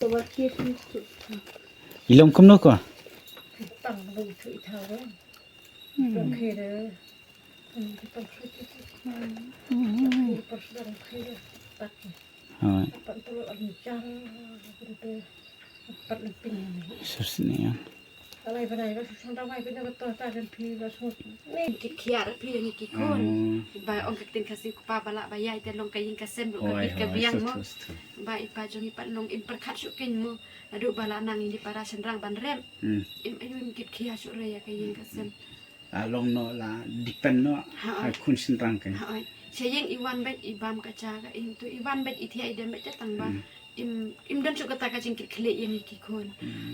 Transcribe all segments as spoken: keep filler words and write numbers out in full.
I long kumno ko? Hooid. Shisha sniang. Kit khiah ruh phi ïa ngi ki khun. Ba ong ka ktien Khasi, u kpa ba lah ba ïaid te long ka ïing ka sem ruh ka bit ka biang mo. Ba i pa jong ngi pat long im pyrkhat shuh kein mo. Naduh ba la nang ïa i para shynrang ban rep. Im ayu im kit khiah shuh re ïa ka ïing ka sem. La long noh, la depend noh ha khun shynrang kein. Sha ïing i wan beit i bam ka ja ka ïing, to i wan beit i thiah i dem beit te tang ba im, im don shuh kata ka jingkitkhlieh ïa ngi ki khun.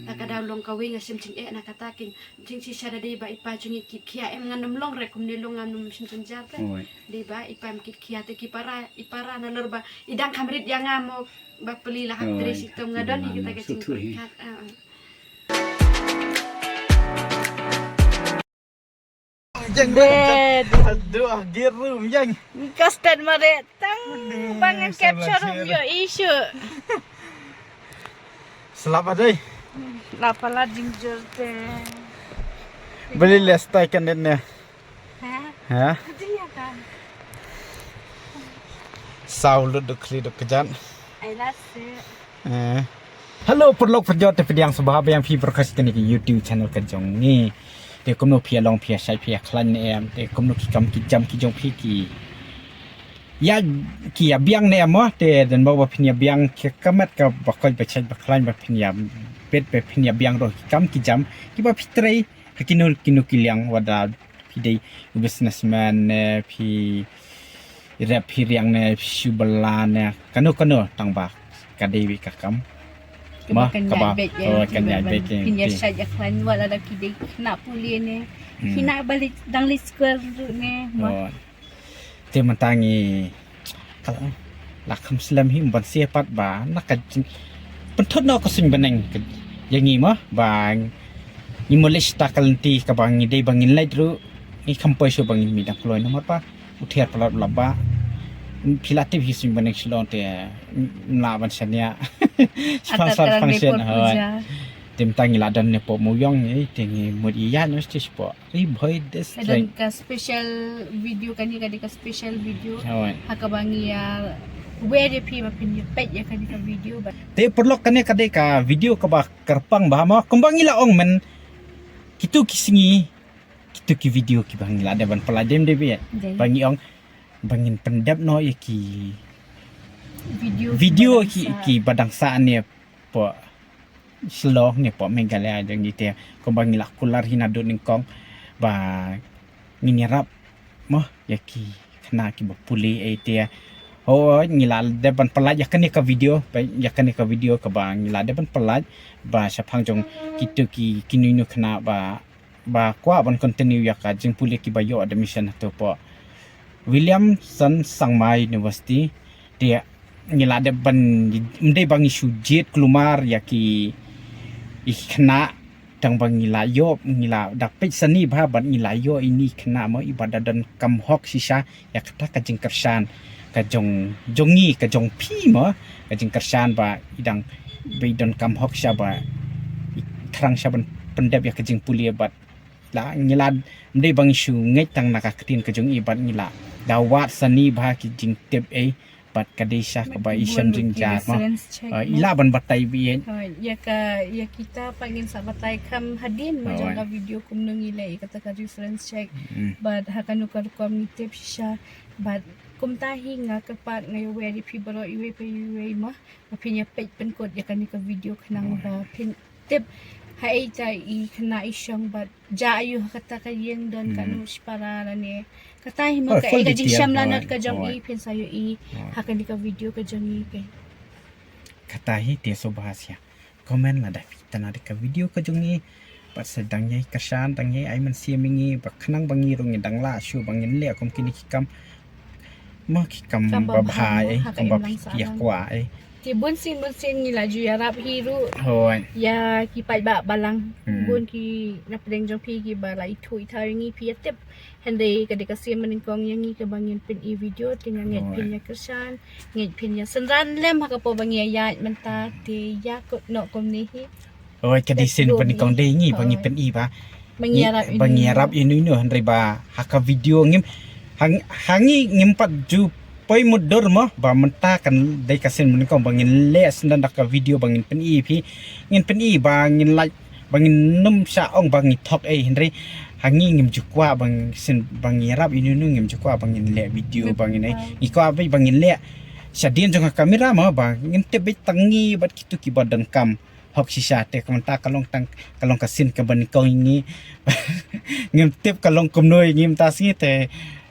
Ta ka daw long kawei nga shem jingeh na kata kein. Jingshisha da dei ba i pa jong ngi kit khiah, em ngan ym long re kumne long, ngan ym shem jynjar te. Dei ba i pa im kit khiah te ki para, i para nalor ba i dang kham rit ïa nga mo, ba peli la hap trei shitom, nga don hi kata ka jingpyrkhat. Jeng. Aduh, ah, gear room, jeng. Ka start mare tang. Aduh, bang ngan capture room yo issue. Slap adai. La pala jingjur te. Beli le stai kan ne. Ha? Ha? Dia kan. Saw lut duk khli duk kejat. Ai la se. Eh. Hello, paralok parajor, te pdiang sngewbha biang phi baroh sha kane ka YouTube channel ka jong ngi. Te kumno phi ïa long, phi ïa shait, phi ïa khlaiñ ne em? Te kumno ki kam ki jam ki jong phi ki ïa, ki ïa biang ne em mo? Te don ba phin ïa biang ki ka met ka ba koit ba shait ba khlaiñ ba phin ïa bet ba phin ïa biang ruh ki kam ki jam kiba phi trei ha kino kino ki liang, wada phi dei u businessman ne, phi rep phi riang ne, phi shu bylla ne, kano kano, tang ba ka dei wi ka kam. Ma ka ba, oh, kan ïa bek phin ïa shait ïa khlaiñ, wat lada ki dei khynnah pule ne, khynnah ba dang leit skul ruh ne, ma. Te mynta ngi ka la, la kham slem hi ban sngewthuh pat ba na ka jing pynthut noh ka suiñ bneng ïa ngi mo, ba ngi mut lei shata ka lynti kaba ngi dei ba ngin leit ruh ngi kham poi shuh ba ngin mih dang kloi namar ba u thiar palat u lap ba phi la tip hi suiñ bneng Shillong te mla ban shaniah. Shipang san pang shen ha. Te mynta ngi la don ne pok Mawïong, te ngi mut ïa noh sha pok. Ri bhoi des. Ka don ka special video, kane ka dei ka special video. Ha kaba ngi ïa wer ïa phi ba phin ïa peit ïa kane ka video ba. Te paralok, kane ka dei ka video kaba kyrpang bha mo, kumba ngi la ong men, kito ki sngi, kito ki video kiba ngi la dep ban pyllait dem dei ba ïa. Ba ngi ong ba ngin pyndep noh ïa ki video ki, ki ba dang sah ne pok Shillong ne pok Meghalaya jong ngi te, kumba ngi la kular hi naduh nyngkong ba ngin ïarap mo ïa ki khynnah kiba pule ei te. Hooid, ngi la dep ban pyllait ïa kane ka video, ïa kane ka video kaba ngi la dep ban pyllait ba shaphang jong kito ki, kino kino khynnah ba ba kwah ban continue ïa ka jingpule kiba ïoh admission hato pok Williamson Sangma University. Te ngi la dep ban, ym dei ba ngi shu jied kulmar ïa ki, ïa ki khynnah, tang ba ngi la ïoh, ngi la da peit sani bha bad ngi la ïoh ine i khynnah mo iba da donkam hok shisha ïa kata ka jingkyrshan ka jong, jong ngi, ka jong phi mo, ka jingkyrshan ba i dang, ba i donkam hok shisha ba i thrang shisha ban pyndep ïa ka jingpule bad la ngi la, ym dei ba ngi shu ngeit tang na ka ktien ka jong i bad ngi la da wad sani bha ki jingtip ei bad ka dei shisha kaba i shem jingjia mo. I lah ban batai beit ïa ka, ïa kita pat ngin sa batai kham hadien mo jong ka video kumno ngi leh ïa kata ka reference check. Bad ha kano ka rukom ngi tip shisha bad kumta hi nga kyrpad nga ïa wer ïa phi baroh iwei pa iwei mo ba phin ïa peit pynkut ïa kane ka video khnang ba phin tip ha ei ta i khynnah i shong bad ja aïu ha kata ka ïing, don kano shipara lane kata hi mo, ka ei ka jingshemla ka jong i, phin sa ïohi ha kane ka video ka jong i. Kata hi te sngewbha sa comment lada phi tang na ka video ka jong i. Bad sa dang ïai kyrshan, dang ïai ai mynsiem ïa ngi ba khnang ba ngi ruh ngin dang lah shuh ba ngin leh kum kine ki kam mo, ki kam ba bha ei, kam ba phi ïa kwah ei. Te bun sien bun sien ngi la ju ïarap hi ruh. Hooid. Ïa ki paidbah balang. Hmm. Bun ki na pdeng jong phi kiba la ithuh ithaw ïa ngi, phi ïa tip. Hynrei ka dei ka sien ba nyngkong ïa ngi kaba ngin pyni video, te nga ngeit phin ïa kyrshan, ngeit phin ïa synran lem ha ka por ba ngi ïaid mynta, te ïa kut noh kumne hi. Oi, ka dei sien ba nyngkong dei ngi ba ngi pyni ba. Ba ngi ïarap ïa no no, hynrei ba ha ka video ngim, ha ngi ngim pat ju poi mutdur mo, ba mynta kan dei ka sien ba nyngkong ba ngin leh syndon da ka video ba ngin pyni phi. Ngin pyni ba ngin lait ba ngin nym shah ong ba ngi thok ei, hynrei ha ngi ngim ju kwah ba ngin sien ba ngi ïarap ïa no no, ngim ju kwah ba ngin leh video ba ngin ei. Ngi kwah ba ngin leh shadien jong ka kamera mo, ba ngin tip beit tang ngi bad kito kiba donkam hok shisha. Te ka mynta ka long tang, ka long ka sien kaba nyngkong ïa ngi. Ngim tip ka long kumno ïa ngi mynta sngi, te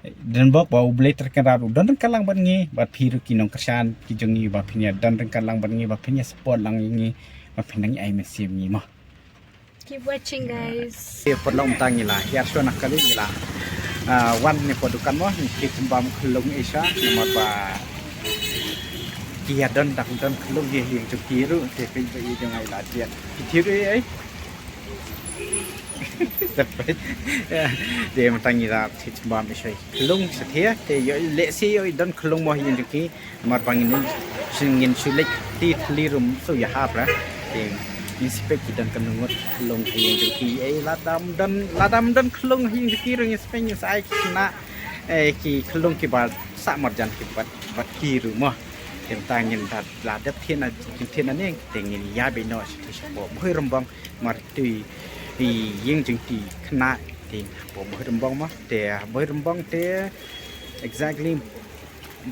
don bok ba U Blei Trai Kynrad u don ryngkat lang bad ngi, bad phi ruh ki nongkyrshan ki jong ngi, ba phin ïa don ryngkat lang bad ngi, ba phin ïa support lang ïa ngi, ba phin nang ai mynsiem ngi mo. Keep watching, guys. Te paralok, mynta ngi la hiar shuwa na kali, ngi la, ah, wan ne po dukan mo, ngi kit sembam khlung ei sha, namar ba ki ïa don, dak don khlung hi ïing jong ki ruh, te pyn ba i jong ai la diat. Ki thied ei ei. Te mynta ngi la kit sembam ei sha khlung sha thied, te ïoh leh si ïoh don khlung mo hi ïing jong ki. Namar ba ngin, shu ngin shu leit ti thli ruh shu ïahap ra. Te ngin sa peit ki don ka nungut khlung ha ïing jong ki. Ei, lada ym don, lada ym don khlung ha ïing jong ki ruh ngin sa peit, ngin sa ai ki khynnah, eh, ki khlung kiba sah marjan ki bad, bad ki ruh mo. Te mynta ngin da la dep thied na, ngin thied na ne, te ngin ïa beit noh sha ti shapoh Bhoi Rymbong. Namar tu ïing jong ti khynnah te hapoh Bhoi Rymbong mo. Te Bhoi Rymbong te exactly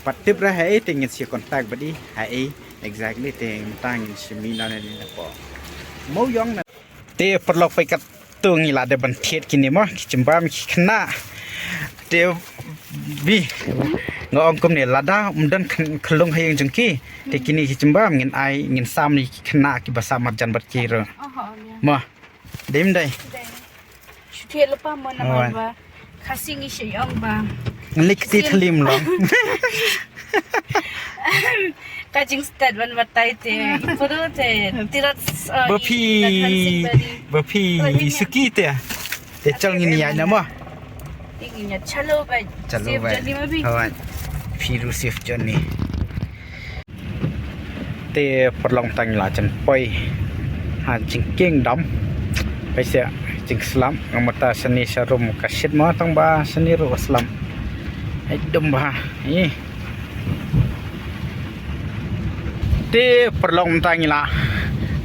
pat tip ra ha ei, te ngin sa contact bad i ha ei exactly, te mynta ngin sa mih na ne na po Mawïong na. Te paralok, peit katto ngi la dep ban thied kine mo, ki sembam ki khynnah. Te bi nga ong kumne, lada ym don khlung ha ïing jong ki, te kine ki sembam ngin ai, ngin sam ïa ki khynnah kiba sah marjan bad ki ruh. Mo. Dei ym dei? Dei. Shu thied lypa mo namar ba Khasi ngi shu ong ba. Ngi leh kti thlim long. Ka jingstad ban batai te. Puro te. Tirat, uh, ba phi, ba phi suki te. Te chal ngin ïa na mo. Ngin ïa chalo ba. Chalo ba. Safe journey ma bi. Hooid. Phi ruh safe journey. Te paralok, tang la jan poi ha jingkieng dam. Peit seh jingslap, nga mut ta shane sharum ka shit mo, tang ba shane ruh ka slap. Ai dum ba. Ih. Te paralok, mynta ngi la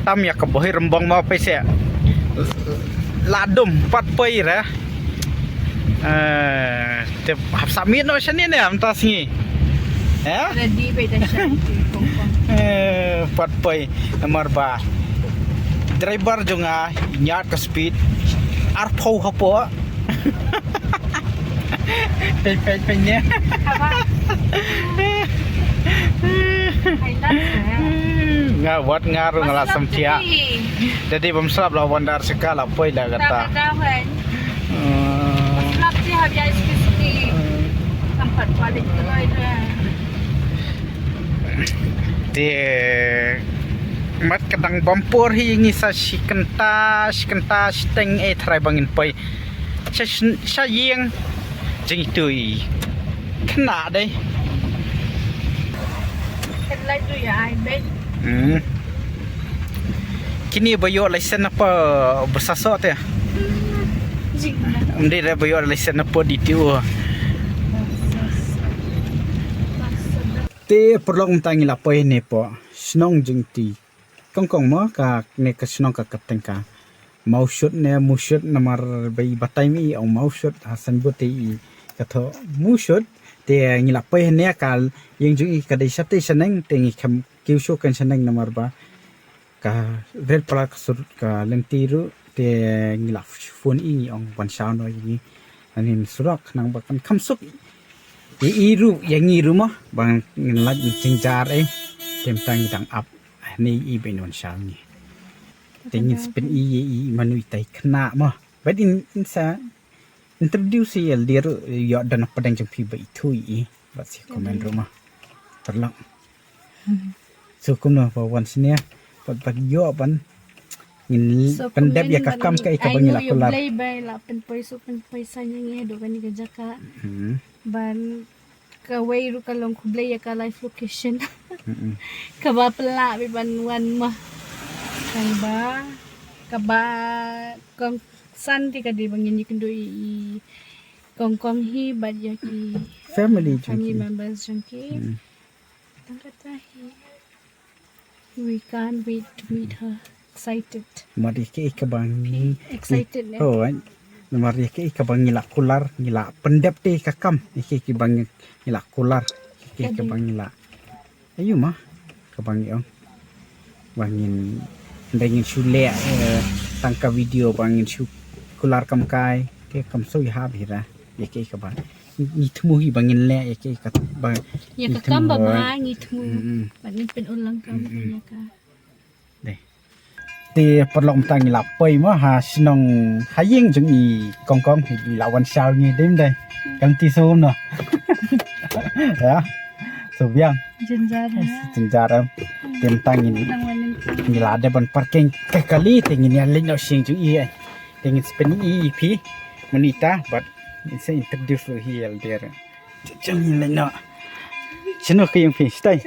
tam ïa ka Bhoi Rymbong mo, peit seh. La dum pat poi re. Eh, te hap sa miet noh shane ne mynta sngi. Eh? Ready beit da shane. Eh, pat poi namar ba driver jong nga ñiad ka speed arphew hapoh. Peit, peit, peit ne. Haba. Hai tas, eh. Nga wat nga ruh nga la samthiah. Jadi bym slap la wan dar seka la poi la kata. Slap ti hab ïa ski ski. Kam pat balik kloi tu. Te mat ka dang bam por hi ngi sa shi kynta, shi kynta shiteng eh tharai ba ngin poi. Sha, sha ïing jingtui. Khynnah dei. Headlight tu ïa ai beit. Hmm. Kine ba ïoh license na pdeng ba sa soh te. Jing. Ym dei re ba ïoh license na pdeng D T O. Te paralok, mynta ngi la poi ne pdeng shnong Jingti. Kong kong mo, kane ka shnong ka kyrteng ka Mawshut ne Mushut, namar ba i batai ma i ong Mawshut, ha signboard te i kata Mushut. Te ngi la poi hangne, ka ïing jong i ka dei shatei shaneng, te ngi kham kiew shuh kan shaneng namar ba ka red flag ka sur ka lynti ruh, te ngi la phone i ngi ong wan shaw noh ïa ngi. Ani surok nang ba kan kham suk ïa i ruh ïa ngi ruh mo, ba ngin lait jingjar eh. Te mynta ngi dang ap. Ani i ba in wan shaw ngi. Te ngin sa pyni ïa i mano itai khynnah mo. Bad in, in sa introduce ïa lade ruh, ïoh don na pdeng jong phi ba ithuh ïa i. Bad sa comment ruh mo. Paralok. So kumno ba wan snia pat pat ïoh ban ngin pyndep ïa ka kam ka ïa kaba ngi la kular. Blei ba la pynpoi, so pynpoi sa ïa ngi haduh kane ka jaka. Hmm. Ban kawei ruh ka long khublei ïa ka live location. Hmm. Kaba pynlah bad ban wan ma. Kaba, kaba kongsan te ka dei ba ngin ïakynduh ïa i Kong Kong hi bad ïa ki family jong ki, family members jong ki. Hmm. Tang kata hi. We can't wait to meet her. Excited. Mar ïa kaei kaba ngi excited, eh? Oh, eh. Mar ïa kaei kaba ngi la kular, ngi la pyndep te ka kam. Ïa kaei kaba ngi, ngi la kular. Ïa kaei kaba ngi la. Ayu ma, kaba ngi ong. Ba ngin, hynrei ngin shu leh, eh, tang ka video ba ngin shu kular kam kai. Te kam shu ïa hap hi ra. Ïa kaei kaba ngi thmu hi ba ngin leh, ïa kaei kaba ïa ka kam ba bha ngi thmu. Mm, mm. Ba ngin pynurlong kam ïa ka. Dei. Te paralok mynta ngi la poi mo ha shnong ha ïing jong i Kong Kong hi la wan shaw ngi dei dei. Kam ti so no. Ya. So biang. Jynjar, ya. Jynjar em. Te mynta ngin, ngi la dep ban parking ka kali te ngin ïa leit noh sha ïing jong i. Te ngin sa pyni ïa phi. Monita, bad ngin sa introduce ruh hi ïa lade. Jong ngi leit noh. Shano ka ïing phi? Stay.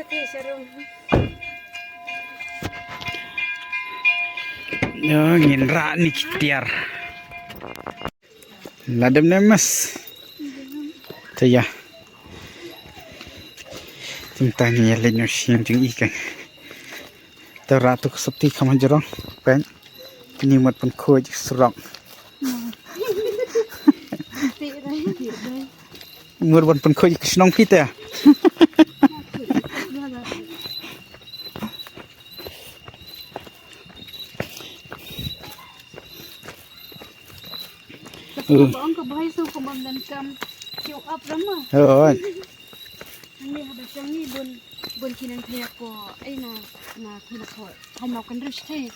Yo, ngin rah ni ki tiar. La dem ne mas. Te ïa. Te mynta ngi ïa leit noh sha ïing jong i kan. Te rah tu ka sopti kham hajrong. Peit. Kine mut pynkhuid surok. Mut ban pynkhuid ka shnong phi te. Ka shnong ba ong ka bhai shu kumba mdan kam kiu ap rama. Oh. Ni haba chang ni bun bun kinan thia ko ai na na kina ko. Hai mau kan rus te.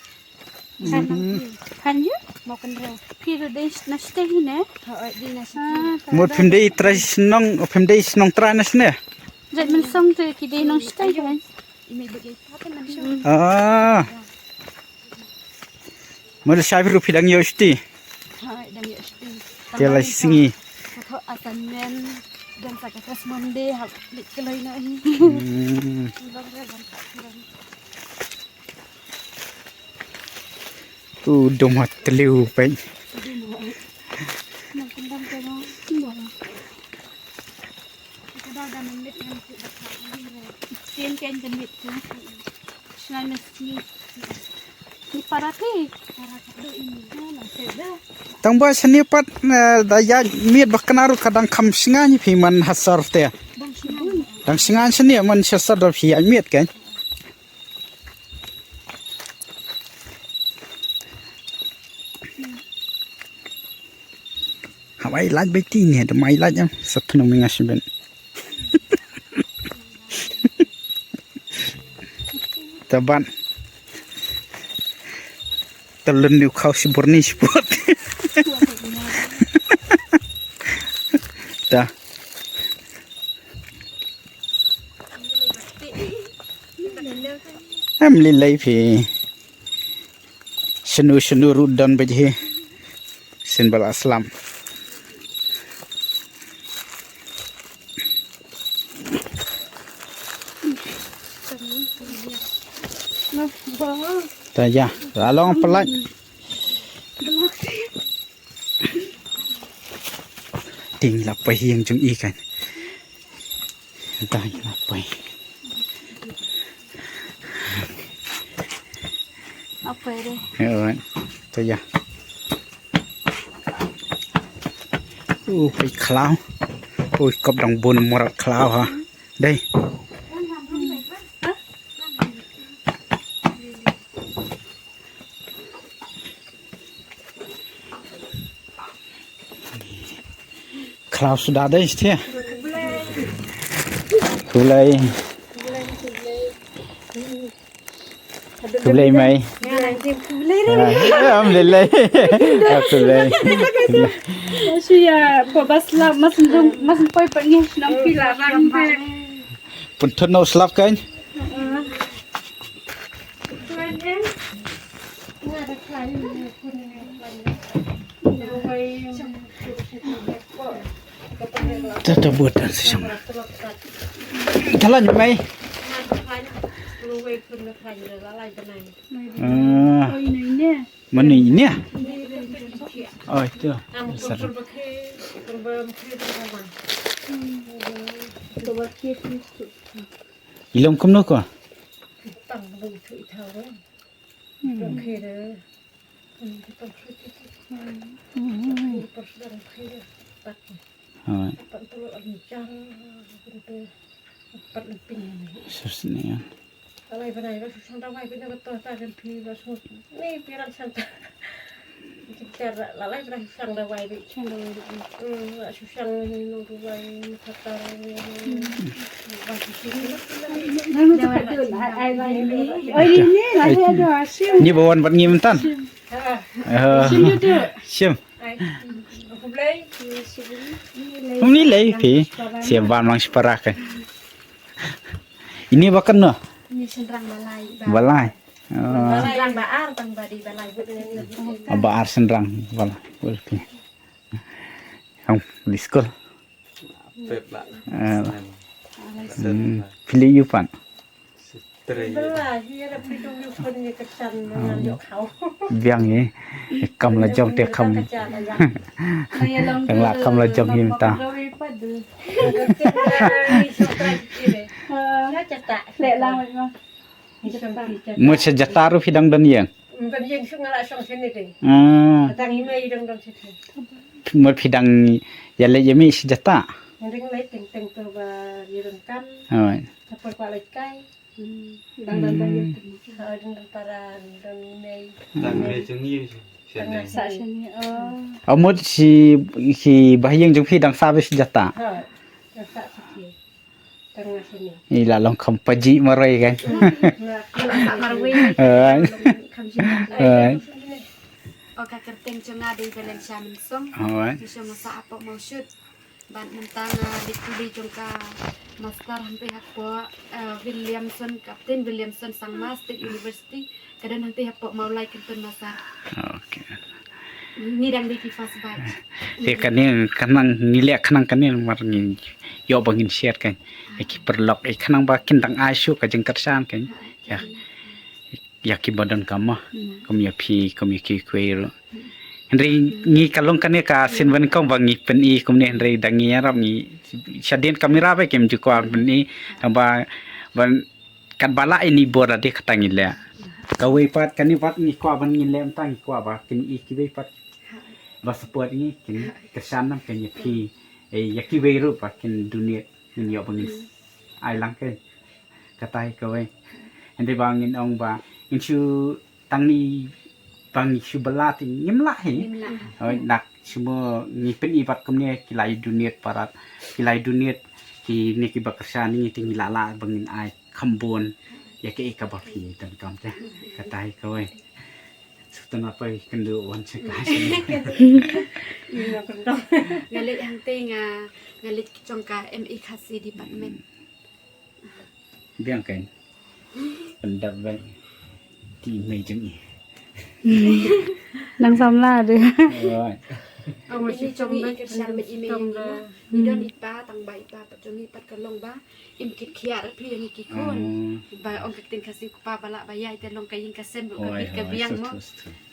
Kan yu? Mau kan rus. Phi ru dei na stay hi ne? Ha, oi, dei na stay. Mut phim dei trai shnong, phim dei shnong trai na sne. Jat men song te ki dei nong stay kan. Ah. Mut shai phi ru phi dang ïoh shuti. Ha, dang ïoh shuti. Te lai sngi. Ka thoh assignment don sa ka test Monday ha lik kloi na hi. Hmm. Long re ban ka. U dum ha tliw peit. Tang ba shane pat, eh, da ïaid miet ba kane ruh ka dang kham sngewbha phi man ha sor te. Dang sngewbha shane man sha sor da phi ïaid miet kan. Hawai laj bai ti ne, da mai laj am, sa tnum nga shibin. Taban. Talun niu khau shibur ni shibur. Ta. Em lilei phi. Shanu shanu ruh don bad hi. Shin bal aslam. Ta ïa, la long pynlait. Ting la poi hi ïing jong i kan. Dang ïa poi. Ap poi re. Ïa, alright. Ta ïa. U poi khlaw. U kop dang bun morat khlaw ha. Dei. Khlaw suda dei stia. Khublei. Khublei mei. Am lilei. Khublei. Shu ïa poi ba slap mas ndung mas poi pa ngi nang pila rang. Pynthut no slap kan. Tata buat dan sesang. Jalan mai. Ah, mana ini ya? Oh, itu. Besar. Ilong kumno ko? Alright. Sus ni ya. Ni ba wan bad ngi mynta. Eh, shim. Ym ni lei phi. Shim ban mang shipara kan. Ini ba kan no. Ini shynrang ba lai. Ba lai. Ah. Shynrang ba ar tang ba dei ba lai. Ah, ba ar shynrang ba lai. Okey. Hong di skul. Pep ba. Ah. Hmm. Phi leh ïu pat. Biang hi. Kam la jong te kam. Tang la kam la jong hi mynta. Mut sha Jata ruh phi dang don ïing. Ah. Mut phi dang ïaleit ïamih sha Jata. Alright. Amut shi, shi bahaïing jong phi dang sah beit sha Jata. I la long kham pajih marwei kan. Alright. Alright. O ka kyrteng jong nga dei Valencia Mynsong. Alright. Nga shong ha Sahpoh Mawshut. Bad mynta nga dei kuli jong ka master hangtei hapoh, eh, Williamson, Captain Williamson Sangma State University. Ka don hangtei hapoh Mawlai Kynton Massar. Okay. Ngi dang dei ki first batch. Te kane khnang ngi leh khnang kane namar ngi ïoh ba ngin share kan. Ïa ki paralok, eh, khnang ba kin dang ai shuh ka jingkyrshan kan. Ïa. Ïa ki ba donkam mo. Hmm. Kum ïa phi, kum ïa kiwei ruh. Hmm. Hynrei ngi ka long kane ka sien ba nyngkong ba ngi pyni kumne hynrei da ngi ïarap ngi shadien kamera ba kim ju kwah pyni. Tang ba ban katba lah ïa ngi bor lade kata ngi leh. Kawei pat kane pat ngi kwah ban ngin leh mynta ngi kwah ba kin ïa kiwei pat ba support ngi kin kyrshan nam kin ïa phi. Eh, ïa kiwei ruh ba kin donate ngin ïoh ba ngin ai lang kan. Kata hi kawei. Hynrei ba ngin ong ba ngin shu tang ni ba ngi shu bylla te ngim lah hi. Ngim lah. Hooid, nak shu mo ngi pyni pat kumne ki la ïa donate parat, ki la ïa donate kine kiba kyrshan ïa ngi te ngi la lah ba ngin ai kham bun ïa kaei kaba phi donkam te. Kata hi kawei. Sngewthuh na phi kynduh wan sha ka. Nga leit hangtei nga, nga leit jong ka M A Khasi department. Biang kan. Pyndap bad ti mei jong i. Nang samla de. Alright. Ong i jong i kyrshan bad i mei jong i. I don i pa tang ba i pa pat jong i pat ka long ba im kit khiah ruh phi ïa ngi ki khun. Ba ong ka ktien Khasi u kpa ba lah ba ïaid te long ka ïing ka sem ruh ka bit ka biang mo.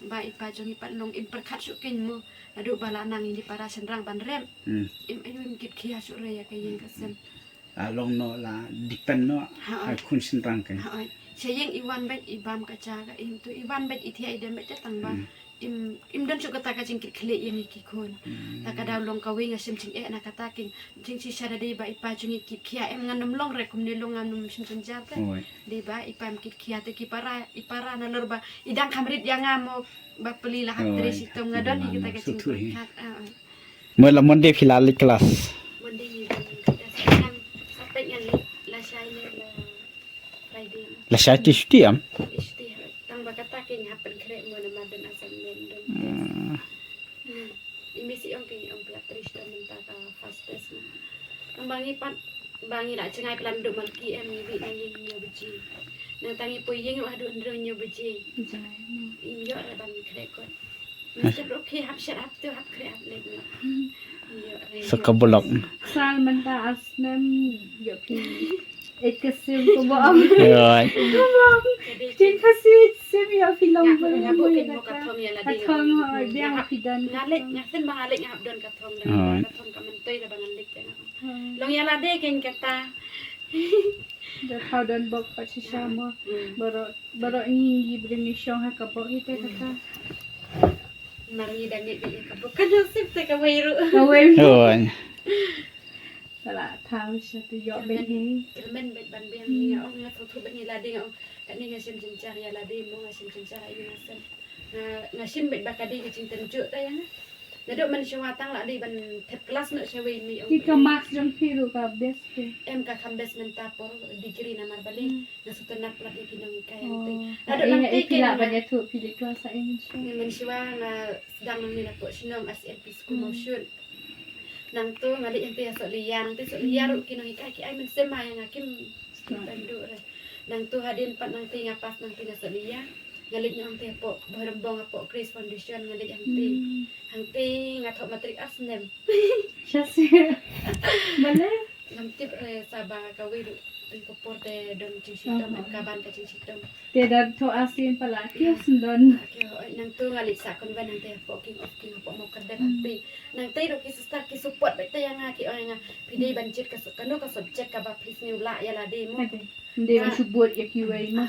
Ba i pa jong i pat long im pyrkhat shuh kein mo. Naduh ba la nang ïa i para shynrang ban rep. Im ayu im kit khiah shuh re ïa ka ïing ka sem. La long noh la depend noh ha khun shynrang kan. Sha ïing i wan bad i bam ka ja ka im tu i wan bad i thiah i dem bad te tang ba im, im don shuh kata ka jingkitkhlieh ïa ngi ki khun. Ta ka daw long kawei nga shem jingeh na kata kin jingshisha da dei ba i pa jong ngi kit khiah em ngan ym long re kumne long ngan ym shem jynjar te. Dei ba i pa im kit khiah te ki para, i para nalor ba i dang kham rit ïa nga mo ba pli la hap trei shitom nga don hi kata ka jingpyrkhat. Mo la Monday phi la leit klas. Monday ngi don klas ngan sa peit ngan leit la shai ne la Friday. La shai te shuti am? Shuti tang ba kata ke ngi hap pynkhreh mo namar don assignment don. I mei i ong ke ong phi hap trei shitom mynta ka first test mo. Tang ba ngi pat ba ngi la jngai plan duk mal ki em ngi bi ngi ngi bi ji. Nangta ngi poi ïing ruh haduh hynriew hynñiew baje. Ïoh re ban khreh kot. Mynstep ruh ki hap shet hap tu hap khreh hap leit noh. Ïoh re. Sa ka block. Sal mynta ar snem ïoh phi. Ek ka sim ko bom. Ïoh. Ko bom. Tin ka si sim ïoh phi long. Nga buh kin mo ka thong ïa lade. Ka thong ho biang phi don. Nga leit nga sien ba nga leit nga hap don ka thong da. Ka thong ka myntoi da ba nga leit. Long ïa lade kin kata. Da thaw don bok pat shisha mo. Baroh baroh ngi ngi briew ngi shong ha ka bok hi te kata. Mar ngi da ngeit ïa ka bok ka nasib te kawei ruh. Kawei ruh. Ka la thaw sha te ïoh beit hi. Kyrmen beit ban biang ngi nga ong nga thaw thaw beit ngi lade nga ong. Kane nga shim jynjar ïa lade mo nga shim jynjar ïa nga sem. Nga, nga shim beit ba ka dei ka jingtynjuh ta ïa nga. Naduh mynshuwa tang la dei ban thep klas noh shawei mi ong. Ki ka marks jong phi ruh ka best te. Em ka kham best mynta por degree namar balei. Nga sngewtynnat palat ïa ki nonghikai hangtei. Naduh nangtei ki la ban ïathuh phi leit klas ha ei mynshuwa. Mynshuwa nga sdang nangne napoh shnong R C L P school Mawshut. Nangtu nga leit hangtei ha Sohliya, nangtei Sohliya ruh ki nonghikai ki ai mynsiem ha ïa nga kim Nangtu hadien pat nangtei nga pass nangtei na Sohliya. Nga leit noh hangtei hapoh Bhoirymbong hapoh Grace Foundation nga leit hangtei. Hangtei nga thoh matric ar snem. Sha sih. Balei? Ngam tip re sa ba kawei ruh teng ka por te don jingshitom, ka ban ka jingshitom. Te don thoh ar snem palat ki sngewdon. Nangtu nga leit sah convent hangtei hapoh King of King hapoh Mawkyrdet hangtei. Nangtei ruh ki sister ki support beit te ïa nga ki ong ïa nga phi dei ban jied ka kano ka subject kaba phi sngewlah ïa lade mo. Nde ban shu bud ïa kiwei mo.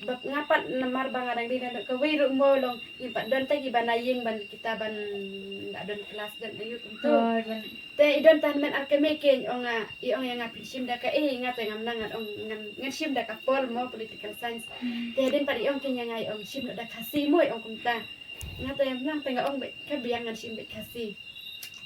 Ba nga pat namar ba nga dang dei na kawei ruh mo long ngim pat don te kiba na ïing ban kita ban da don klas don ayu kumto. Te i don tang met ar kmie ki ong nga i ong ïa nga phin shim da kaei nga te ngam nang ngan ong ngan shim da ka pol mo political science. Te hadien pat i ong kin ïa nga i ong shim da Khasi mo i ong kumta. Nga te ngam nang te nga ong beit ka biang ngan shim beit Khasi.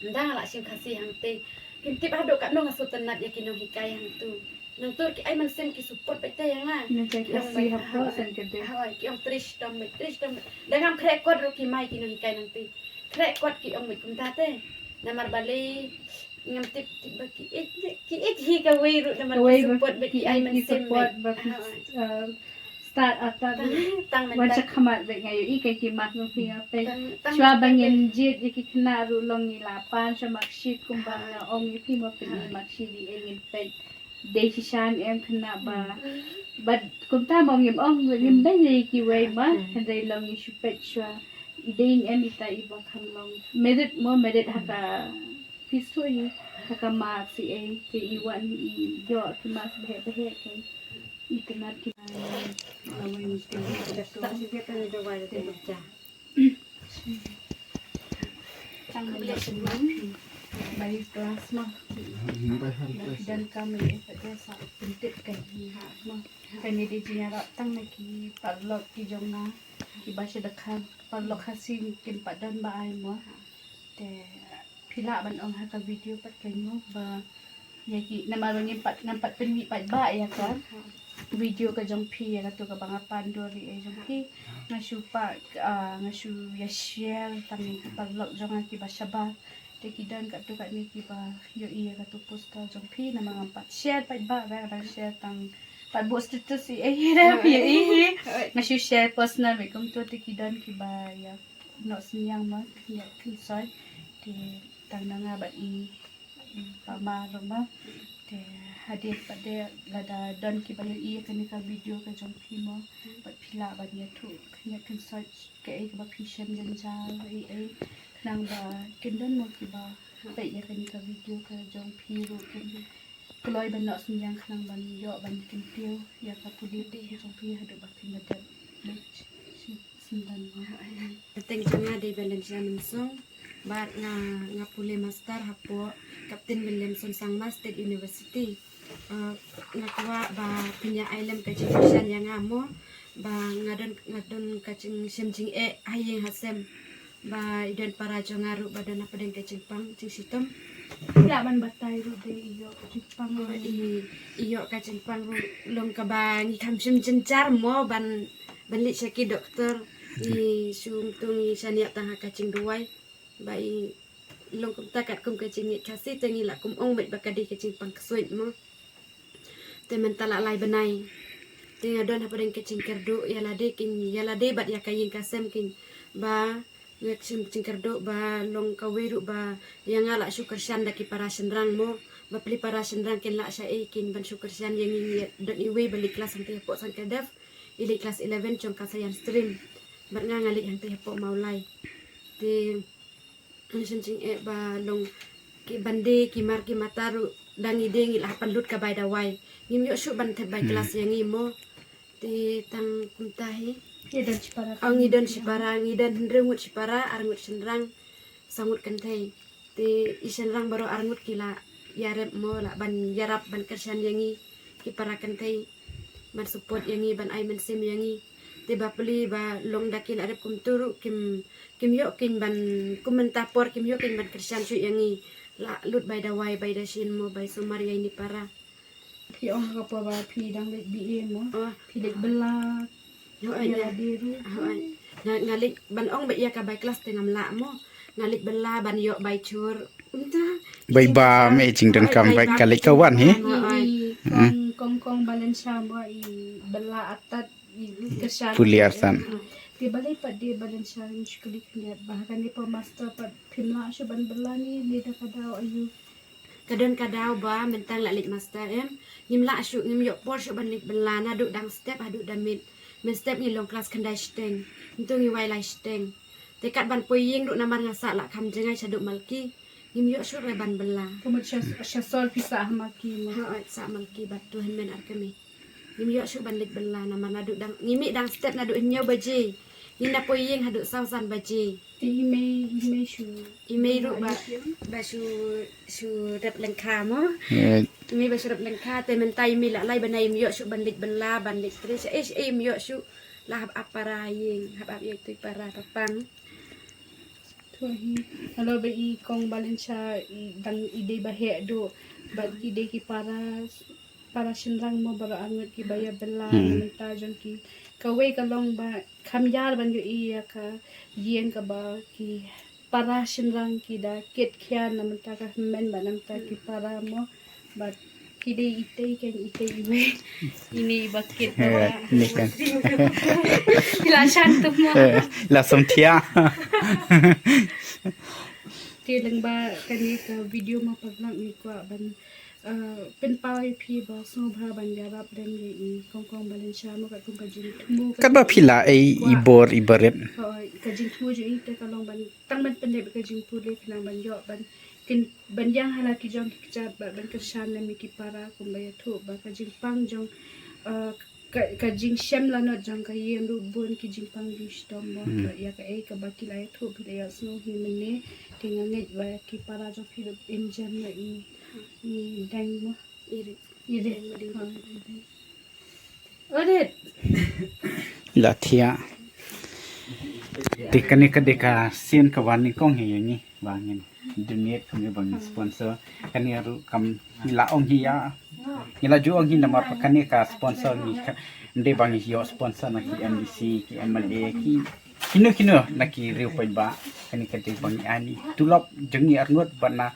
Nda nga la shim Khasi hangtei. Kim tip haduh katno nga sngewtynnat ïa ki nonghikai hangtu. Nangtu ki ai mynsiem ki support beit te ïa nga. Ki ong beit ha. Ki ong tris tom beit tris tom beit. Da ngam khreh kot ruh ki mai ki nonghikai nangtei. Khreh kot ki ong beit kumta te. Namar balei ngam tip tip ba ki ïeit ki ïeit hi kawei ruh namar ki support beit ki ai mynsiem beit. Start ata tang wan sa khamat beit nga ïohi ka ki mark jong phi nga peit. Shuwa ba ngin jied ïa ki khynnah ruh long ngi la pan sha marksheet kumba nga ong ïa phi mo pynïaid marksheet ïa ngin peit. Dei shisha ne em khynnah ba ba kumta mo ngim ong ngim beiñ ïa kiwei ma hynrei long ngi shu peit shuwa. I dei ne em ita i ba kham long merit mo merit ha ka phi sui ha ka marks i ei te i wan i ïoh ki marks bheh bheh ke. Itynnat ki. Tang ba ïa shu bai klas ma. Ba ki donkam ïa ka sa pyntip ka hi ma. Kane dei jingïarap tang na ki paralok ki jong nga kiba sha dkhar paralok Khasi kin pat don ba ai mo. Te phi lah ban ong ha ka video pat ka mo ba ïa ki namar ba ngim pat ngam pat pynmih pat ba ïa ka video ka jong phi ïa katu kaba nga pan dur ïa jong phi. Nga shu pat nga shu ïa share tang ïa ki paralok jong nga kiba shabar. Te ki don katu katne kiba ïohi ïa katu poster jong phi namar ngam pat share pat ba ba nga share tang pat buh status ïa ïa phi ïa nga shu share personal me kumtu te ki don kiba ïa Noh synñiang ma, khyndiat khynsoit. Te tang na nga bad i, i pama ruh ma. Te hadien pat de lada don kiba ïohi ïa kane ka video ka jong phi mo. Bad phi lah ban ïathuh khyndiat khynsoit kaei kaba phi shem jynjar ei ei. Khnang ba kin don mo kiba peit ïa kane ka video ka jong phi ruh kin kloi ban noh synñiang khnang ban ïoh ban kyntiew ïa ka pule ka jong phi haduh ba phin da dep leit. Sngewbha. Ka kyrteng jong nga dei Valencia Mynsong bad nga, nga pule master hapoh Captain Williamson Sangma State University. Ah, nga kwah ba phin ïa ai lem ka jingkyrshan ïa nga mo ba nga don, nga don ka jingshem jingeh ha ïing ha sem. Ba i don para jong nga ruh ba don hapdeng ka jingpang jingshitom. Ïa ban batai ruh dei ïoh ka jingpang ruh. I, ïoh ka jingpang ruh long kaba ngi kham shym jynjar mo ban, ban leit sha ki doktor. Ngi shu ngtung ngi shaniah tang ha ka jingduwai. Ba i long kumta katkum ka jingngeit Khasi te ngi la kum ong beit ba ka dei ka jingpang ksuid mo. Te mynta la lai bnai. Te nga don hapdeng ka jingkyrduh ïa lade kin, ïa lade bad ïa ka ïing ka sem kin, ba nga jingkyrduh ba long kawei ruh ba ïa nga la shu kyrshan da ki para shynrang mo, ba pli para shynrang kin lah sha ei kin ban shu kyrshan ïa ngi. Don iwei ba leit klas hangtei hapoh Sangkadef, i leit klas eleven jong ka science stream. Bad nga nga leit hangtei hapoh Mawlai. Te ngi sngewthuh eh ba long ki bande ki mar ki mata ruh dang ide ngi la pynlut ka bai dawai. Ngim ïoh shuh ban thep bai klas ïa ngi mo. Te tang kumta hi. Ngi don shipara. Oh, ngi don shipara, ngi don hynriew ngut shipara, ar ngut shynrang, saw ngut kynthei. Te i shynrang baroh ar ngut ki la ïarap mo, la ban ïarap ban kyrshan ïa ngi ki para kynthei, ban support ïa ngi, ban ai mynsiem ïa ngi. Te ba pli ba long da ki la rep kumtu ruh kim, kim ïoh kin ban, kum mynta por kim ïoh kin ban kyrshan shuh ïa ngi. La lut bai dawai, bai dashin mo, bai sumar ïa ini para. Phi ong ha ka por ba phi dang leit B A mo. Oh. Phi leit bylla. Hooid, ïa lade ruh. Hooid. Nga, nga leit ban ong ba ïa ka bai klas te ngam lah mo. Nga leit bylla ban ïoh bai chur. Bai bam, eh, jingdonkam bai ka leit ka wan hi. Hooid. I, i kong, kong kong Balansha mo, i bylla artat, i kyrshan. Pule artat. Te balei pat de Balansha, ngi shu kylli khyndiat ba ha kane por master pat phim lah shuh ban bylla ne, lada ka daw aïu? Ka don ka daw ba mynta la leit master em, ngim lah shuh, ngim ïoh por shuh ban leit bylla naduh dang step haduh da miet. Mynstep ngi long klas khyndai shiteng, ntu ngi wai lai shiteng. Te kat ban poi ïing ruh namar nga sah la kham jngai shaduh Malki, ngim ïoh shuh re ban bylla. Ka mut sha, sha Sor phi sah ha Malki mo? Hooid, sah Malki bad tu hynmen ar kmie. Ngim ïoh shuh ban leit bylla namar naduh dang, ngi mih dang step naduh hynñiew baje. Ngin da poi ïing haduh saw san baje. Te i mei, i mei shu, i mei ruh ba, ba shu, shu rep lyngkha mo. Eh. I mei ba shu rep lyngkha, te mynta i mei la lai bnai im ïoh shuh ban leit bylla, ban leit trei, sha ei, sha ei im ïoh shuh. La hap ap para ïing, hap ap ïa itu i para papang. To hi, halor ba i kong Balansha, i dang i dei ba heh duh, bad i dei ki para, para shynrang mo baroh arngut kiba ïa bylla. Hmm. Na mynta jong ki, kawei ka long ba kham ïar ban ïohi ïa ka ïing kaba ki para shynrang ki da kit khia na mynta ka hynmen bad na mynta ki para mo. Bad ki dei itei, kan itei iwei. Ini i ba kit. Eh, ba ini kan. Ki la shan tu mo. Eh, la sum thiah. Te lyngba kane ka video mo paralok ngi kwah ban, eh, pynpaw ïa phi ba sngewbha ban ïarap lem ïa i kong kong Balansha mo, katkum ka jingthmu, katba phi la ai i bor i barit. Hooid, ka jingthmu jong i te ka long ban, tang ban pyndep ka jingpule, khnang ban ïoh ban kin, ban ïeng ha la ki jong ki kjat bad ban kyrshan lem ïa ki para, kumba ïathuh ba ka jingpang jong, eh, ka, ka jingshem lanot jong ka ïing ruh bun ki jingpang jingshitom mo. Hmm. Bad ïa kaei kaba ki la ïathuh phi la ïohsngew hi mynne, te nga ngeit ba ki para jong phi ruh im jem ïa i, i dang mo. Irit. Irit. Irit. Oh, irit. Irit. La thiah. Te kane ka dei ka sien kaba nyngkong hi ïa ngi ba ngin donate kumne ba ngin sponsor. Kane ruh kam ngi la ong hi ïa, ngi la ju ong hi namar ba kane ka sponsor ngi ka, ym dei ba ngi ïoh sponsor na ki M D C, ki M L A, ki kino kino na ki riew paidbah. Kane ka dei ba ngi ai ni tulop jong ngi arngut bad na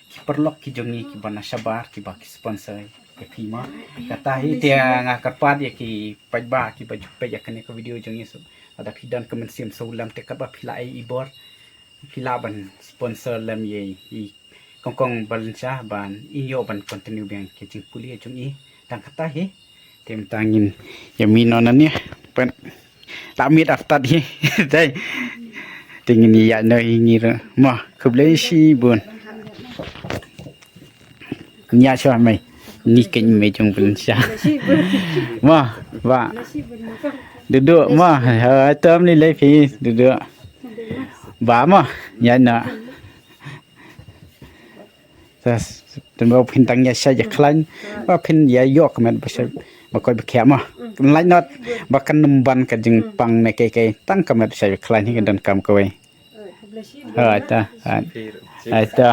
ki paralok ki jong ngi kiba na shabar kiba ki sponsor ïa phi mo. Kata hi te nga kyrpad ïa ki paidbah kiba ju peit ïa kane ka video jong ngi, so lada phi don ka mynsiem sngewlem te katba phi la ai i bor, phi lah ban sponsor lem ïa i kong kong Balansha ban i ïoh ban continue biang ki jingpule jong i. Tang kata hi. Te mynta ngin ïa mih noh nangne. Pyn la miet artat hi. Dei. Te ngin ïa noh hi ngi ruh. Mo, khublei shibun. Ïa shuwa mei. Ni keiñ mei jong Balansha. Mo, ba. Duduk mo. Ha, tam lei lei phi duduk. Ba mo. Ïa noh. Te, te ba phin tang ïa shait ïa khlaiñ, ba phin ïa ïoh ka met ba shait ba koit ba khiah mo. Kan lait not ba kan ym ban ka jingpang ne kei kei, tang ka met ba shait ba khlaiñ hi ka donkam kawei. Ha, ta, ha. Ha, ta.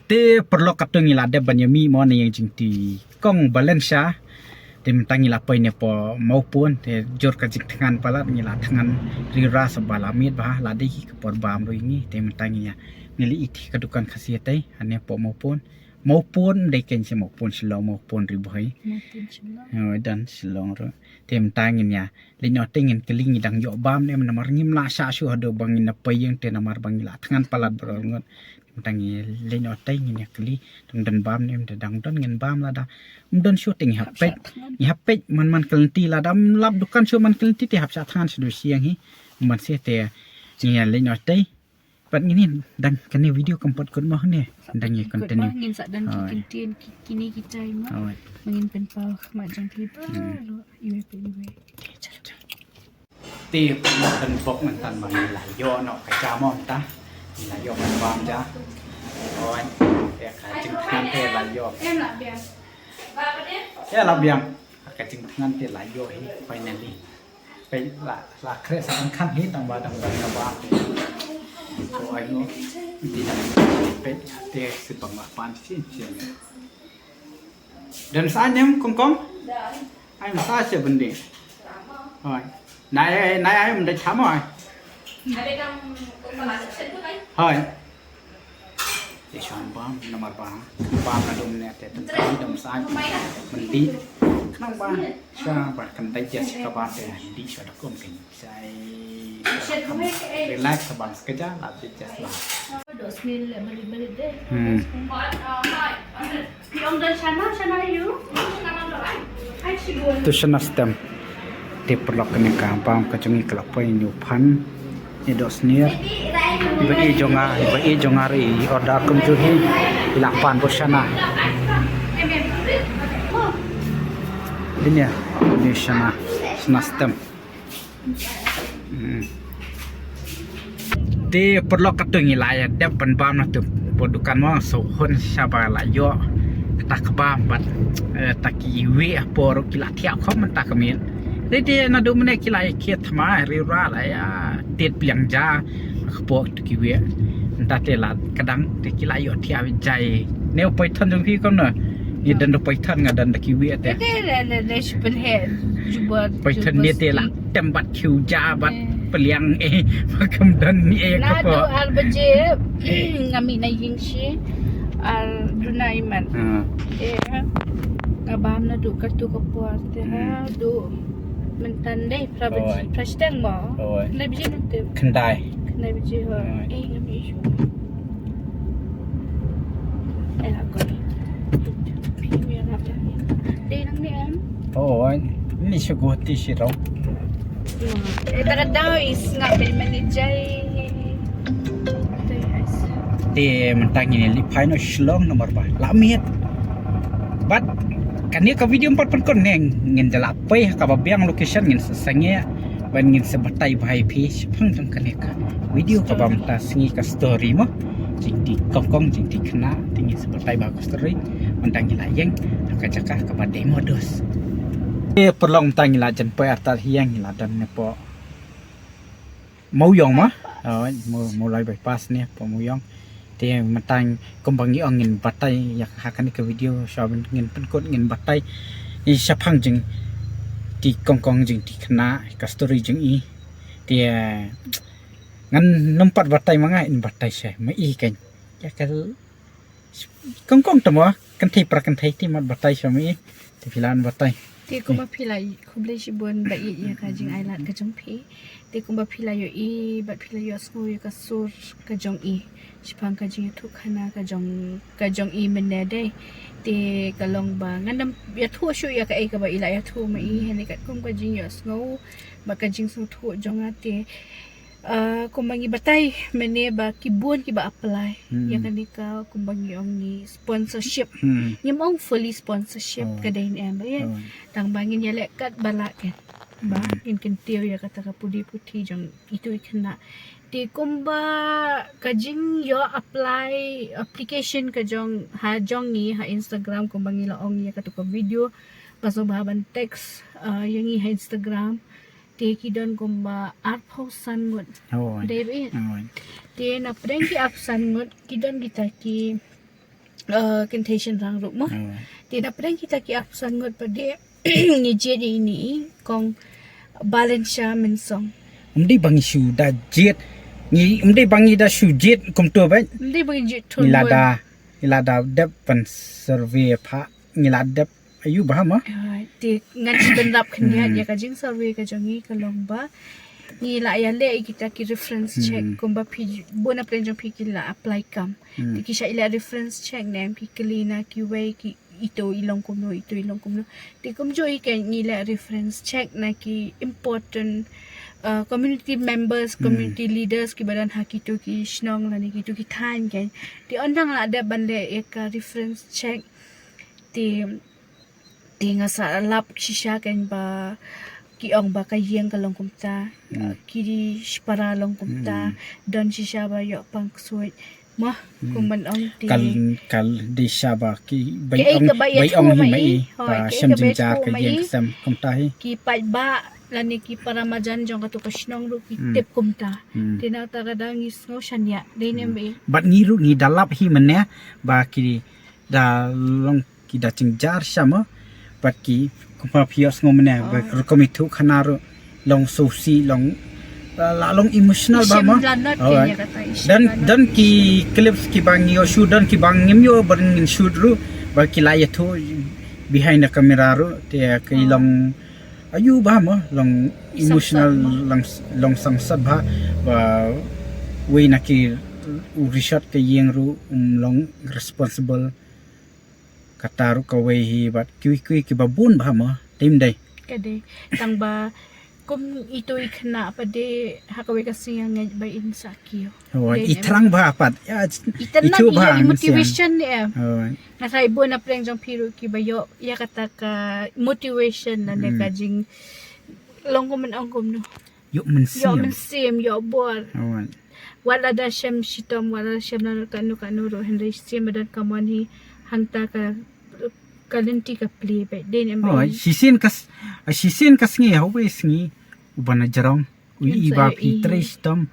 Te paralok, katto ngi la dep ban ïa mih mo na ïing jingtei kong Balansha. Te mynta ngi la poi ne poh Mawpun, te jur ka jingthngan palat ngi la thngan riewra sa ba la miet bha, la dei hi ka por bam ruh ïa ngi. Te mynta ngi ïa, ngi la ïa ït hi ka dukan Khasi tei, hangne poh Mawpun. Mawpun dei kein shi Mawpun Shillong, Mawpun Ri Bhoi. Mawpun Shillong. Oh, dan Shillong ruh. Te mynta ngin ïa leit noh te ngin kylli ngi dang ïoh bam ne em namar ngim lah shah shuh haduh ba ngin ïa poi ïing te namar ba ngi la thngan palat baroh ngut. Mynta ngi leit noh te ngin ïa kylli dang don bam ne em, te dang don ngin bam lada ym don shuh te ngi hap peit. Ngi hap peit man man ka lynti, lada ym lap dukan shuh man ka lynti te hap shah thngan shaduh sha ïing hi. Man seh te ngi ïa leit noh te. Pat ngin ïa dang kane video kam pat kut mo ne. Dang ïa continue. Ngin sa dang ki ktien ki, kine ki tai mo. Ngin pynpaw khmat jong phi baroh iwei pa iwei. Te pynpaw mynta ba ngi la ïoh noh ka ja mo mynta. Ngi la ïoh ban bam ja. Oi, ïa ka jingthngan te la ïoh. Ïa la biang. Ka jingthngan te la ïoh hi finally. Peit la, la khreh sa ban khan hi tang ba dang ban kaba. Ko ai no. Di dang peit te sibang la pan shisien shisien. Don sa nem kong kong? Ai sa sha bending. Hoi. Nai ai, nai ai mendai chamo ai. Hoi. Te shuwa bam namar ba bam na dum ne te tang dum sa menti. Khnang ba shuwa ba kan digest ka ba te di shuwa da kum kan. Jai relax, bam sekejap la digest lah. Hmm. Tu Shana Stem. Te paralok kane ka bam ka jong ngi ka la poi, ngi phan. Ngi doh snier. Ba i jong nga, ba i jong nga ri order kumjuh hi. I la pan bad Shana. Ini ya, ini Shana, Shana Stem. Hmm. Te paralok, katto ngi la ïa dep ban bam na tu po dukan mo, so hun shaba la ïoh kata ka bam bad, eh, ta kiwei por ki la thiah khop mynta ka miet. Te te naduh mynne ki la ïa khiet thma ri ra la ïa tied pliang ja ka po tu kiwei. Mynta te la ka dang te ki la ïoh thiah jai. Ne u poi thon jong phi kumno? Ngi don da poi thon, nga don da kiwei te. Te te le le le shi pynheh jubor. Poi thon ne te la tem bad khiew ja bad pliang eh. Ba kam don ni eh ka po. Naduh ar baje nga mih na ïing shi ar dunai man. Te nga bam naduh katu ka por te haduh mynta dei phra baje, phra shiteng mo. Khyndai baje nangta. Khyndai. Khyndai baje ho. Eh, nga mih shuh. Eh, la ko. Phi mih na phi. Dei nang ni em? Oh, ni shuh ko ti shi rau. Eh, ta ka dau is nga pe manager. Te mynta ngin ïa leit phai noh Shillong namar ba la miet. Bad kane ka video ym pat pynkut ne, ngin da la poi ha kaba biang location, ngin sa sangeh bad ngin sa batai bha ïa phi shaphang jong kane ka video kaba mynta sngi, ka story mo. Jingdih kongkong, jingdih khynnah, te ngin sa batai bha ka story. Mynta ngi la ïeng ha ka jaka kaba dei modus. Te paralok, mynta ngi la jan poi artat hi ïeng, ngi la don ne po Mawïong ma. Oh, Maw-, Mawlai bypass ne po Mawïong. Te mynta kumba ngi ong ngin batai ïa ha kane ka video, sha ban ngin pynkut ngin batai ïa shaphang jingdih kongkong, jingdih khynnah, ka story jong i. Te ngan nym pat batai ma nga, in batai sha ma i kan. Ïa ka kongkong te mo, kynthei para kynthei te mat batai sha ma i. Te phi lah ban batai. Te kumba phi la, khublei shibun ba ïeit ïa ka jingailad ka jong phi. Te kumba phi la ïohi bad phi la ïohsngew ïa ka sur ka jong i shaphang ka jingïathuhkhana ka jong, ka jong i mynne dei. Te ka long ba ngan nym ïathuh shuh ïa kaei kaba i la ïathuh ma i, hynrei katkum ka jingïohsngew bad ka jingsngewthuh jong nga te, ah, kumba ngi batai mynne ba ki bun kiba apply ïa kane ka, kumba ngi ong ngi sponsorship. Ngim ong fully sponsorship, ka dei ne em ba ïa. Tang ba ngin ïaleh katba lah ken. Ba ngin kyntiew ïa kata ka pudi puthi jong itu i khynnah. Te kumba ka jingïoh apply application ka jong, ha jong ngi ha Instagram, kumba ngi la ong ïa katu ka video, ba sngewbha ban text, ah, ïa ngi ha Instagram. Te ki don kumba arphew san ngut. Dei ba ïa. Te na pdeng ki arphew san ngut ki don kita ki, eh, kynthei shynrang ruh mo. Te na pdeng kita ki arphew san ngut pat de ngi jied ïa ine i kong Valencia Mynsong. Ym dei ba ngi shu da jied. Ngi, ym dei ba ngi da shu jied kumto ba. Ym dei ba ngi jied thun. Ngi la da Ngi la da dep ban survey pha, ngi la dep ayu ba mo. Te ngan shu ban rap khyndiat ïa ka jing survey ka jong ngi ka long ba ngi la ïa leh kita ki reference check kumba phi bun na pdeng jong phi ki la apply kam. Te ki shah ïa leh reference check ne em ki kylli na kiwei ki ito i long kumno, ito i long kumno. Te kumjuh hi ka ngi leh reference check na ki important uh, community members, community leaders ki ba don ha kito ki shnong lane kito ki thaiñ kan. Te ong dang la dep ban leh ïa ka reference check. Te te nga sa lap shisha kan ba ki ong ba ka ïing ka long kumta. Ki shipara long kumta. Don shisha ba ïoh pang ksuid. Mo, kum ban ong te. Kal kal di sha ba ki bai ong bai ong hi mai ba shem jingjar ka ïing ka sem kumta hi. Ki paidbah lane ki para marjan jong kato ka shnong ruh ki tip kumta. Te na ta ka dang ngi sngew shaniah dei ne em. Bad ngi ruh ngi da lap hi mynne ba ki da long ki da jingjar sha mo. Bad ki kumba phi ïohsngew mynne ba rukom ithuh khana ruh long sngewsih long la long emotional ba mo. Dan dan ki clips ki ba ngi ïoh shoot dan ki ba ngim ïoh ba ngin shoot ruh ba ki la ïathuh behind the camera ruh te ki long ayu ba mo long emotional long long sangsat ba ba wei na ki u Richard ka ïing ruh um long responsible. Kata ruh kawei hi bad kiwei kiwei ki ba bun ba mo tim dei. Ka dei tang ba kum ito i khynnah pat de ha kawei ka sngi nga ngeit ba in sa kiew. I thrang ba pat ïa itu ba motivation ne em. Nga sa i bun na pdeng jong phi ruh ki ba ïoh ïa kata ka motivation na ne ka jing long kum ong kum no. Ïoh mynsiem. Ïoh mynsiem ïoh bor. Wat la da shem shitom wat la da shem na kano kano ruh hynrei siem ba don ka mon hi hangta ka ka lynti ka plie ba dei ne em. Shisien ka shisien ka sngi ha wei sngi u ba na jrong u i ba phi trei shitom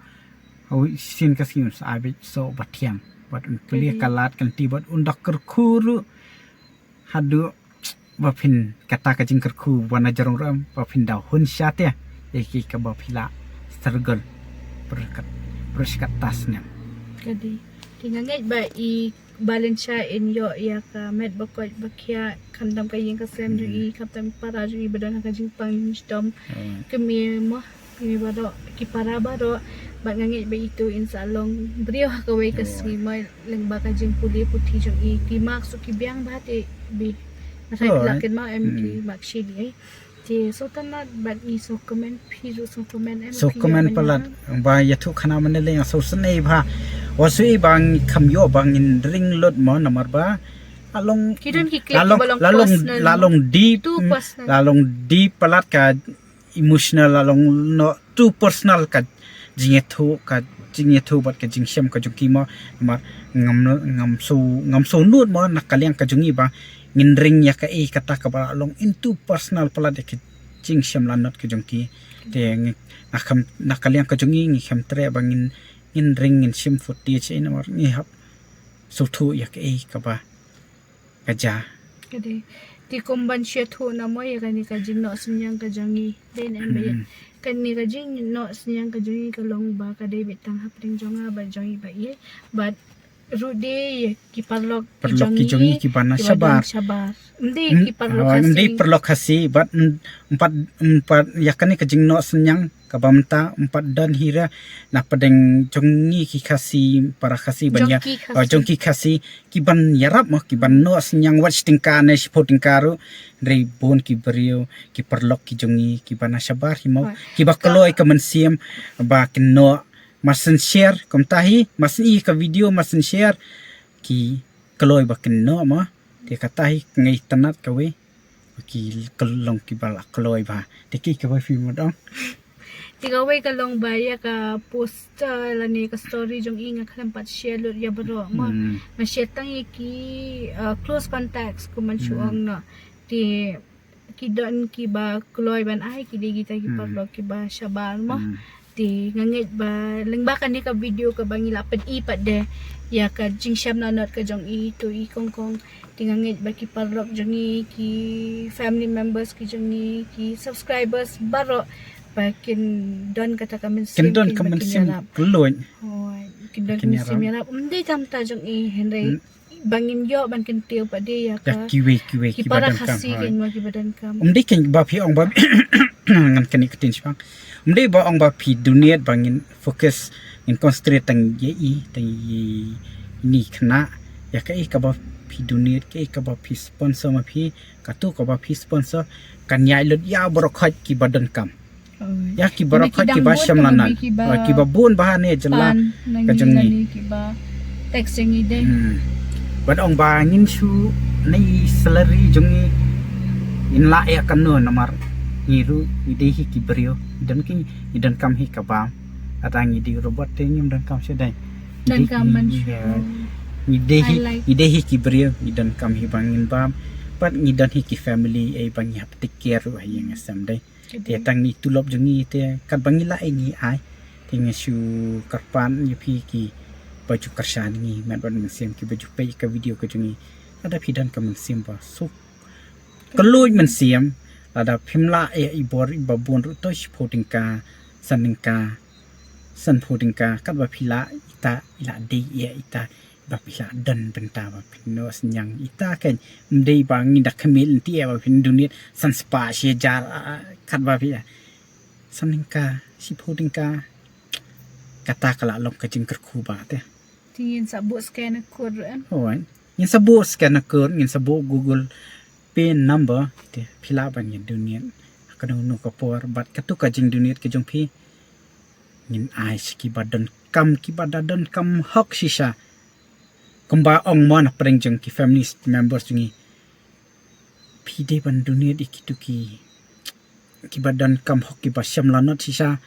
ha wei shisien ka sngi un sa ai ba so ba thiang bad un plie ka lad ka lynti bad un da kyrkhu ruh haduh ba phin kata ka jingkyrkhu ba na jrong ruh em ba phin da hun sha te ïa ki ka ba phi la struggle. Pyrkhat pyrkhat tas ne. Ka dei te nga ngeit ba i Valencia in ïoh ïa ka met ba koit ba khiah khamtam ka ïing ka sem jong i khamtam para jong i ba don ha ka jingpang jingshitom. Kmie mo kmie baroh ki para baroh bad nga ngeit ba itu in sa long briew ha kawei ka sngi mo lyngba ka jingpule puthi jong i ki marks ki biang ba te bi. Nga sa ïa la kynmaw em ki mark shi li ai. Te sngewtynnat bad ngi sngewkmen phi ruh sngewkmen em. Sngewkmen palat ba ïathuh khana mynne leng sngewsynei ba. Wa sui ba ngi kham ïoh ba ngin ring lut mo namar ba la long ki don ki clip ba long personal la long deep la long deep palat ka emotional la long no too personal ka jingïathuh ka jingïathuh bad ka jingshem ka jong ki mo namar ngam ngam so ngam so nud mo na ka liang ka jong ngi ba ngin ring ïa kaei kata kaba long into personal palat ïa ka jingshem lanot ka jong ki. Te ngi na kham na ka liang ka jong ngi ngi khem treh ba ngin ngin ring ngin shim footage ei namar ngi hap sngewthuh ïa kaei kaba ka ja. Ka dei te kum ban shu ïathuh na mo ïa kane ka jingnoh synñiang ka jong ngi. Dei ne em ba ïa kane ka jingnoh synñiang ka jong ngi ka long ba ka dei beit tang hapdeng jong nga bad jong i ba ïa bad ruh de ïa ki paralok ki jong ngi ki ba na shabar. Ym dei ki paralok Khasi. Ym dei paralok Khasi bad ym pat ym pat ïa kane ka jingnoh synñiang kaba mynta ym pat don hi re na pdeng jong ngi ki Khasi para Khasi ban ïa jong ki Khasi ki ban ïarap mo ki ban noh synñiang wat shi tyngka ne shiphew tyngka ruh. Hynrei bun ki briew ki paralok ki jong ngi ki ba na shabar hi mo ki ba kloi ka mynsiem ba kin noh. Mar syn share kumta hi mar syn i ka video mar syn share ki kloi ba kin noh mo. Te kata hi nga itynnat kawei ba ki long ki ba la kloi ba te ki kawei phi mut ong. Te kawei ka long ba ïa ka poster lane ka story jong i nga khlem pat share lut ïa baroh mo. Nga share tang ïa ki uh, close contacts kum ban shu ong no. Te ki don ki ba kloi ban ai ki dei kita ki paralok ki ba shabar mo. Te nga ngeit ba lyngba kane ka video kaba ngi la pyni pat de ïa ka jingshem lanot ka jong i to i kong kong. Te nga ngeit ba ki paralok jong i ki family members ki jong i ki subscribers baroh ba kin don kata ka mynsiem kin don ka mynsiem kloi. Kin don ka mynsiem ïarap ym dei tam ta jong i hynrei ba ngin ïoh ban kyntiew pat de ïa Ya ka kiwei kiwei ki kiba para donkam. Khasi Hooid. kein ma kiba donkam. Ym dei kein ba phi ong ba ngan kane ka tin shipang. Ym dei ba ong ba phi donate ba ngin focus ngin concentrate tang ïa i tang ïa ini khynnah. Ïa kaei kaba phi donate kaei kaba phi sponsor ma phi katu kaba phi sponsor kan ïaid lut ïa baroh khoit kiba donkam. Ïa ki baroh khoit kiba shem lanot. Kiba bun bha ne jylla ka jong ngi. Kiba tax jong ngi dei. Bad ong ba ngin shu ne salary jong ngi in la ïa kano namar ngi ruh ngi dei hi ki briew. Don ki ngi donkam hi ka bam. Ata ngi dei robot te ngim donkam shu dei. Donkam man shu. Ngi dei hi ngi dei hi ki briew ngi donkam hi ba ngin bam. Bad ngi don hi ki family ei ba ngi hap take care ruh ha ïing ha sem dei. Te tang ni tulop jong ngi te kat ba ngi la ai ngi ai. Te ngi shu kyrpad ïa phi ki ba ju kyrshan ngi met bad mynsiem ki ba ju peit ka video ka jong ngi. Lada phi don ka mynsiem ba suk ka luid mynsiem lada phim lah ïa i bor i ba bun ruh to shiphew tyngka san tyngka sanphew tyngka kat ba phi lah ita i la dei ïa ita ba phi la don bynta ba phin noh synñiang ita kein ym dei ba ngi da khmih lynti ba phin donate san spah shi hajar kat ba phi san tyngka shiphew tyngka kata ka la long ka jingkyrkhu ba te. Te ngin sa buh scan code ruh em. Hooid. Ngin sa buh scan code ngin sa buh Google Pay number te phi lah ban ïa donate ha kano kano ka por bad katu ka jingdonate ka jong phi ngin ai sha kiba donkam kiba da donkam hok shisha. Kumba ong mo na pdeng jong ki family members jong ngi phi dei ban donate ïa kitu ki kiba donkam hok kiba shem lanot shisha.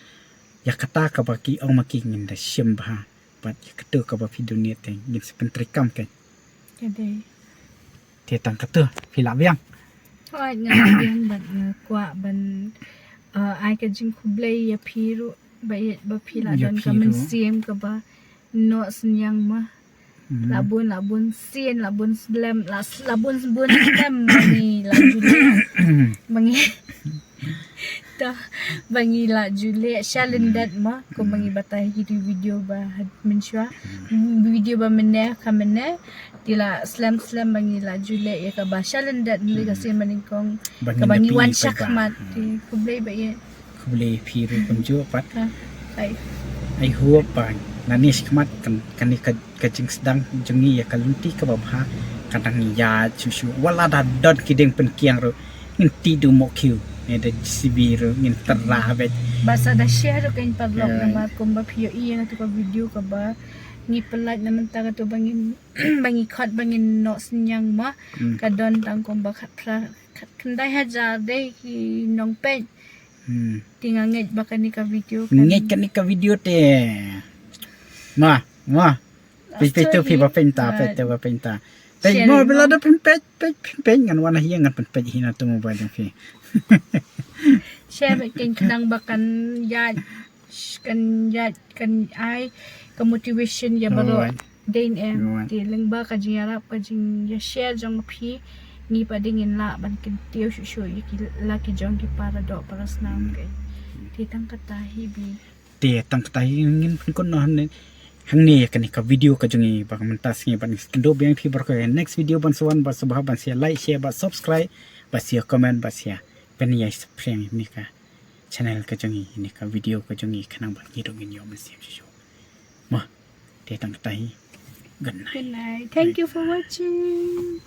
Ïa kata kaba ki ong ma ki ngin da shem bha bad ïa katu kaba phi donate te ngin sa pyntreikam kein. Te tang katu phi lah biang. Hooid nga lah biang bad nga kwah ban ai ka jingkhublei ïa phi ruh ba ïeit ba phi la don ka mynsiem kaba noh synñiang ma. La bun la bun sien la bun slem la la bun bun slem ba ngi la ju leh ba ngi ta ba ngi la ju leh sha lyndet ma kum ba ngi batai hi video ba had mynshuwa video ba mynne ka mynne te la slem slem ba ngi la ju leh ïa kaba sha lyndet ngi ka sien ba nyngkong kaba ngi wan shakhmat te khublei ba ïeit. Khublei phi ruh kumjuh pat. Ai huap ba nangne shakhmat kane ka jingsdang jong ngi ïa ka lynti kaba bha ka dang ïaid shuh shuh wat la da don ki dieng pynkiang ruh ngin tih duh moh khiew ne da J C B ruh ngin tyrra beit. Ba sa da share ruh kein paralok namar kumba phi ïohi ïa katu ka video kaba ngi pynlait na mynta katu ba ngin ba ngi khot ba ngin noh synñiang ma ka don tang kumba khatphra khyndai hajar dei ki nongpeit. Te nga ngeit ba kane ka video kan. Ngeit kane ka video te. Ma, ma. Peit peit tu phi ba peit ta, peit tu ba peit ta. Peit mo bila da peit peit peit peit ngan wan hi ngan peit hi na tu mobile jong phi. Share ba kin khnang ba kan ïa kan ïa kan ai ka motivation ïa baroh. Dei ne em te lyngba ka jingïarap ka jingïashare jong phi ngi pat dei ngin lah ban kyntiew shuh shuh ïa ki la ki jong ki para doh para snam. Te tang kata hi bi. Te tang kata hi ngin pynkut noh hangne hangne ïa kane ka video ka jong ngi ba ka mynta sngi ban kynduh biang phi baroh ka next video ban sa wan ba sa bha ban sa like share ba subscribe ba sa comment ba sa pynïaid subscribe ne ka channel ka jong ngi ne ka video ka jong ngi khnang ba ngi ruh ngin ïoh mynsiem shuh shuh. Mo, te tang kata hi. Good night. Good night. Thank you for watching.